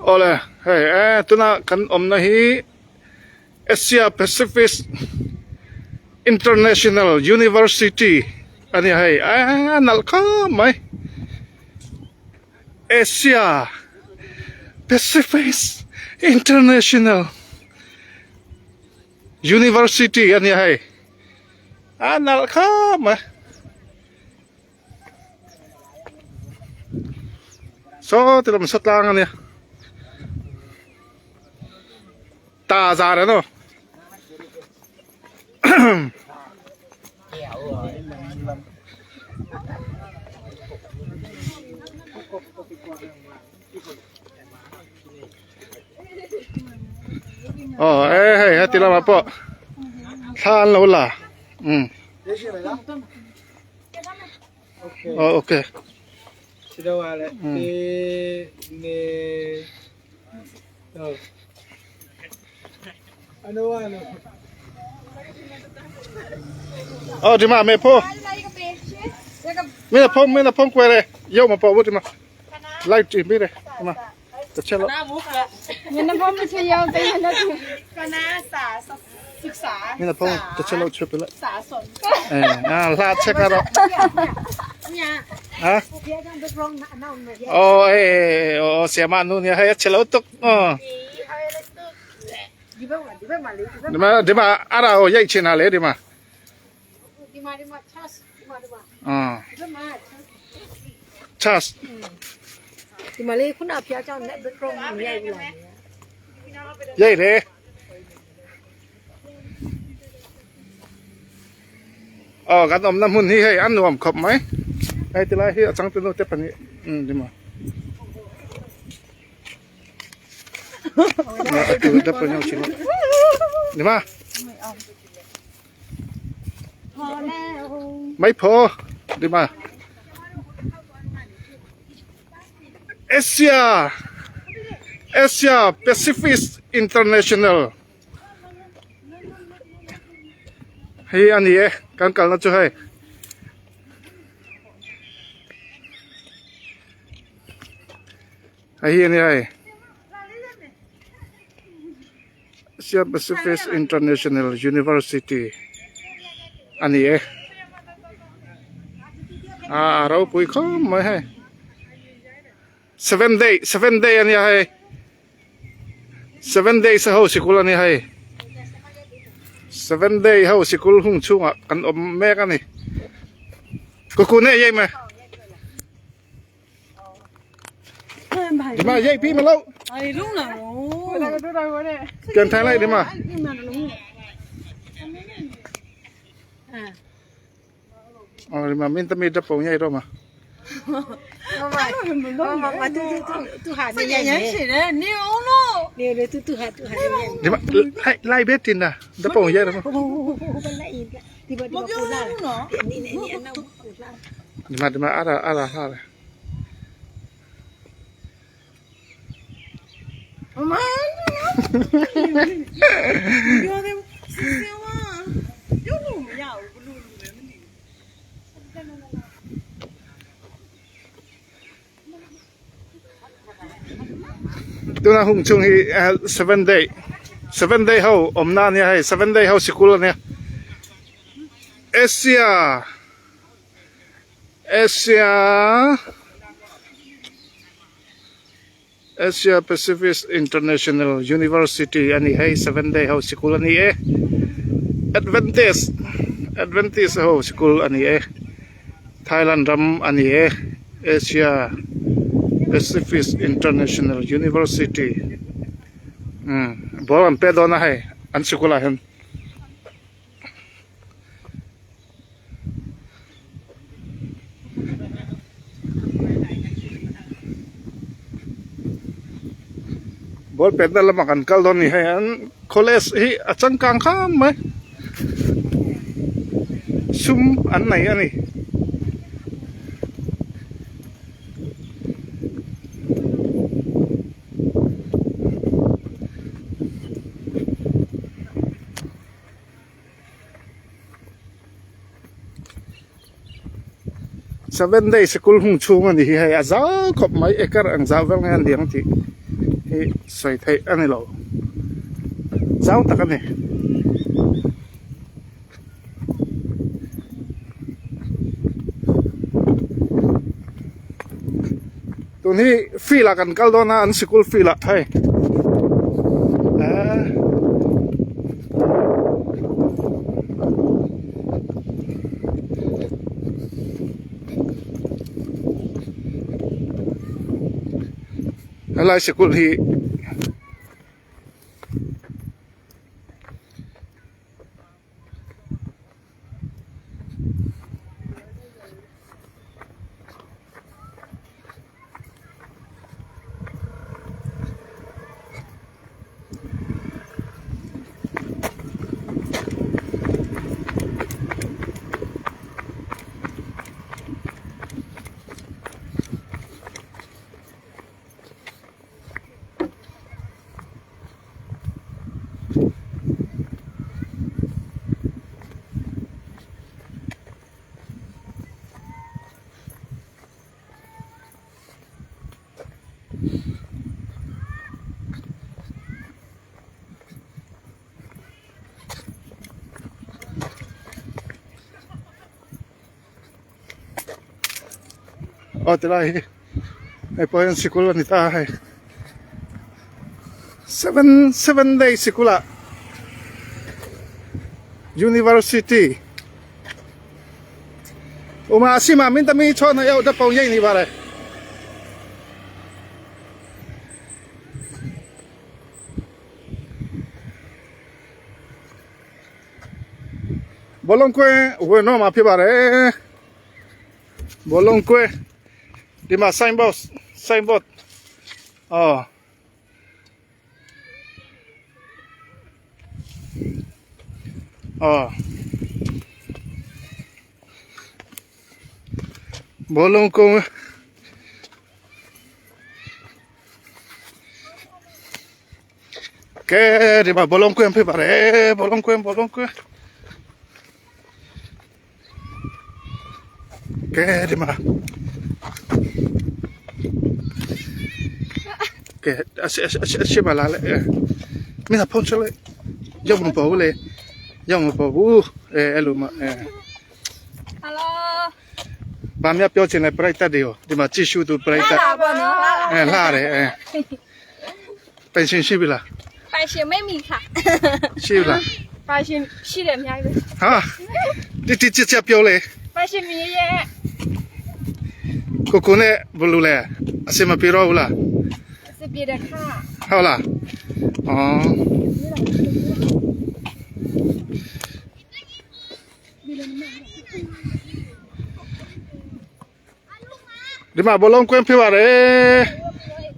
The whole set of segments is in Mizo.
Awle hei e tuna kan awmna hi Asia Pacific International University a ni hei a nalh khawp mai Asia Pacific International University a ni hei a nalh khawp mai. Saw ti lam sa tlang ania ta zar ano oh e hei heti lamah pawh thla an lo la um oh okay oh di ma me pho me na phong me na phong quay đây yêu mà bỏ bút đi mà live stream biết đây màจะเชื่อแล้ว เงินน้ำพ่อไม่ใช่ยาวไปนะ คณะสาศึกษา นี่นะพ่อจะเชื่อเราเชื่อไปแล้ว สาสน เอออ่าลาดเช็คแล้วฮะโอ้เอโอ้เสียมานู่นเนี่ยให้เชื่อเราตุกอ๋อဒီမှာဒီမှာအဲ့ဒါကိုရိုက်ချင်တာလေဒီမှာ ဒီမှာဒီမှာ charge ဒီမှာဒီမှာ အာ ဒီမှာ charge ဒီမှာလေးခုနဖျားเจ้าနဲ့ background မရိုက်ဘူးလား ရိုက်တယ်အော်ကန်အုံနမွန်ဟိဟဲအန်နဝမ်ခပ်မိုင်အဲ့တလာဟိအချောင်းတနုတဲ့ပနိอืมဒီမှာအဲ့တူတဲ့ပနိချင်ဒီမှာ พอแล้ว ไม่พอဒီမှာ Asia Asia Pacific International hi ani e kan kalna chu hei hei hi ani hei Asia Pacific International University ani e a ropui khawp mai hei seven day seven day ania hei seven days ho sikul ania hei seven day ho sikul hung chhungah kan awm mek ani kuku nei yei mai dima yei pi ma lo อะไรลุงหลัง ken thai lai dima oh dima min ta mi da pong yei ro ma မမတူတူတူဟာနေ ရ နေ န်ရှင်တယ်နေအောင်လို့ နေလေတူတူဟာတူဟာနေနေ dima lai lai bet tin da da pong yei ro ma ဟိုဟိုဟိုဘလိုက်ဒီဘဒီပူလာနေနေနေအနောက်ပူလာ dima dima ara ara ha le မမပြောတယ်စစဝါရုပ်လို့မရဘူးဘလို့လူလည်းမသိ tuna hung chung hi seven day seven day ho awmna ania hei seven day ho sikul ania Asia Asia Asia Pacific International University ani hei seven day ho sikul ani e Adventist Adventist ho sikul ani e Thailand ram ani e Asia Pacific International University um ball an pe dawn a hei an sikul ah hian. Ball petna lamah kan kal dawn ni hei an college hi a changkang kham mai sum an nei a ni. Seven day sikul hung chhung a ni hi hei a zau khawp mai acre ang zau vel nge an liang tih. hi sawi theih a ni lo zau tak a ni. Tun hi field ah kan kal dawn a an sikul field ah hei ahh helai sikul hi. Aw tilai hi hei pawh hian sikul a ni ta a hei seven seven day sikul ah university uma a sim ah min ta mi chhawn a eu ta pawh ngei ni bare. Bawlung kuaiဝင်တော့မှာဖြစ်ပါတယ်ဘောလုံးကွဲဒီမှာ sign board sign board အော်အော်ဘောလုံးကွဲကဲဒီမှာဘောလုံးကွင်းဖြစ်ပါတယ်ဘောလုံးကွင်းဘောလုံးကွင်းကဲဒီမှာကဲအရှိအရှိအရှိပါလာလေမင်းကဖုန်းချလိုက်ရောက်မပေါ်ဘူးလေရောက်မပေါ်ဘူးအဲအဲ့လိုမအဲ ဟယ်လို ဘာများပြောချင်လဲပြိုက်တတ်တွေရောဒီမှာကြည့်ရှုသူပြိုက်တတ် လာပါနော် အဲလှတယ်အဲပင်ရှင်ရှိပြီလား ပိုင်ရှင်ไม่มีค่ะ ရှိပြီလား ပိုင်ရှင်ရှိတယ်အများကြီးပဲ ဟာတိတိကျကျပြောလေ ပိုင်ရှင်မြရဲ့ ကိုကိုနဲ့ဘလူလဲအစင်မပြေတော့ဘူးလား စပြေတဲ့ခါ ဟုတ်လားအော်ဒီမှာဘလုံးကွင်းဖြစ်ပါတယ်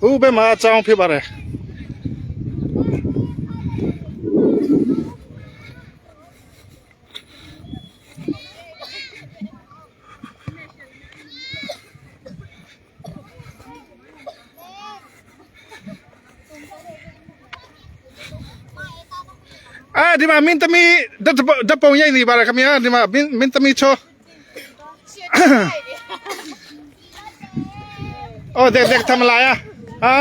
ဟိုဘက်မှာအကြောင်းဖြစ်ပါတယ်အဲဒီမှာမင်းသမီးဓာတ်ဓာတ်ပုံရိုက်နေပါတယ်ခင်ဗျာဒီမှာမင်းမင်းသမီးချော โอ้เด็กๆทำอะไรอ่ะฮะ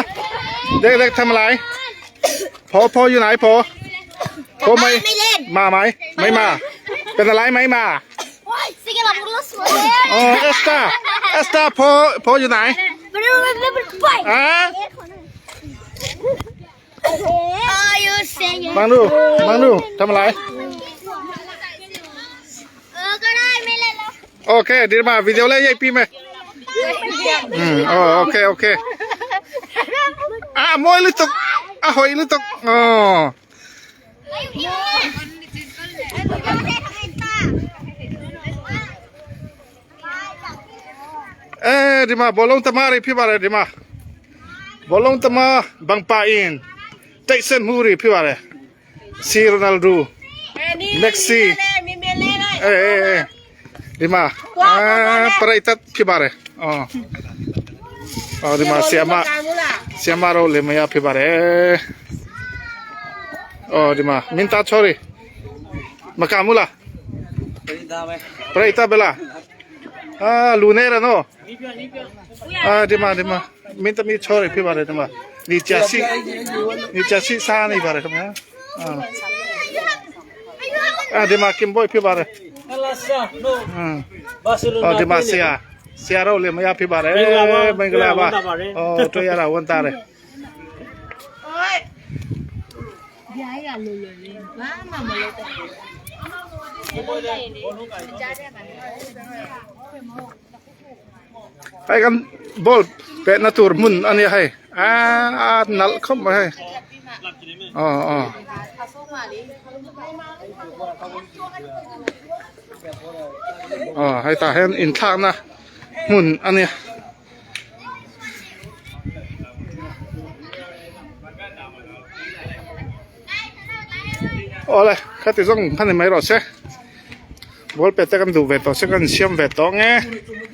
เด็กๆทำอะไรพอพออยู่ไหนพอพอไม่ ไม่เล่น มาไหมไม่มา เป็นอะไรไม่มา Sige, mapulos mo. อ๋อเอสตาเอสตาพอพออยู่ไหนอ่ะ Are you saying? บังดูบังดูทำอะไร เออก็ได้ไม่เล่นแล้ว โอเคเดี๋ยวมาวิดีโอเลยยายพี่ไหมอืมอ๋อโอเคโอเคอ่ะมวยลึกตกอ่ะหอยลึกตกอ๋อ အဲဒီမှာဘောလုံးသမားတွေဖြစ်ပါတယ်ဒီမှာဘောလုံးသမားဘန်ပါအင်တိတ်ဆက်မှုတွေဖြစ်ပါတယ်စီရိုနယ်ဒိုမက်ဆီ မင်းမင်းလေးလိုက် အေးအေးအေးဒီမှာအာပရိသတ်ဖြစ်ပါတယ်အော်အော်ဒီမှာဆီယမဆီယမရောလေမရဖြစ်ပါတယ်အော်ဒီမှာမင်းသားချော်ရီမကမူလားပရိသတ်ပဲလားအာလူနေရနော်啊，对嘛对嘛，明天你出来去吧的对嘛，你家是，你家是啥你吧的什么？啊，啊对嘛，金boy去吧的。嗯，哦对嘛是啊，ဆရာတော်လည်းမရဖြစ်ပါတယ်မင်္ဂလာပါအော်တွေ့ရတာဝန်တာတယ် ဗျာကြီးကလွယ်လွယ်လေးဘာမှမလုပ်တော့ ဟဲ့ကဘောပဲနတူမွန်အနေဟဲ့အာအာနလခမဟဲ့အော်အော်အော်ဟဲ့တာဟန်အင်ထနာမွန်အနေအော်လေခတ်စုံခနဲ့မဲရောဆေဘောပဲတကန်ဒူဝေတော့စကန်ရှမ်ဝေတော့ငဲ။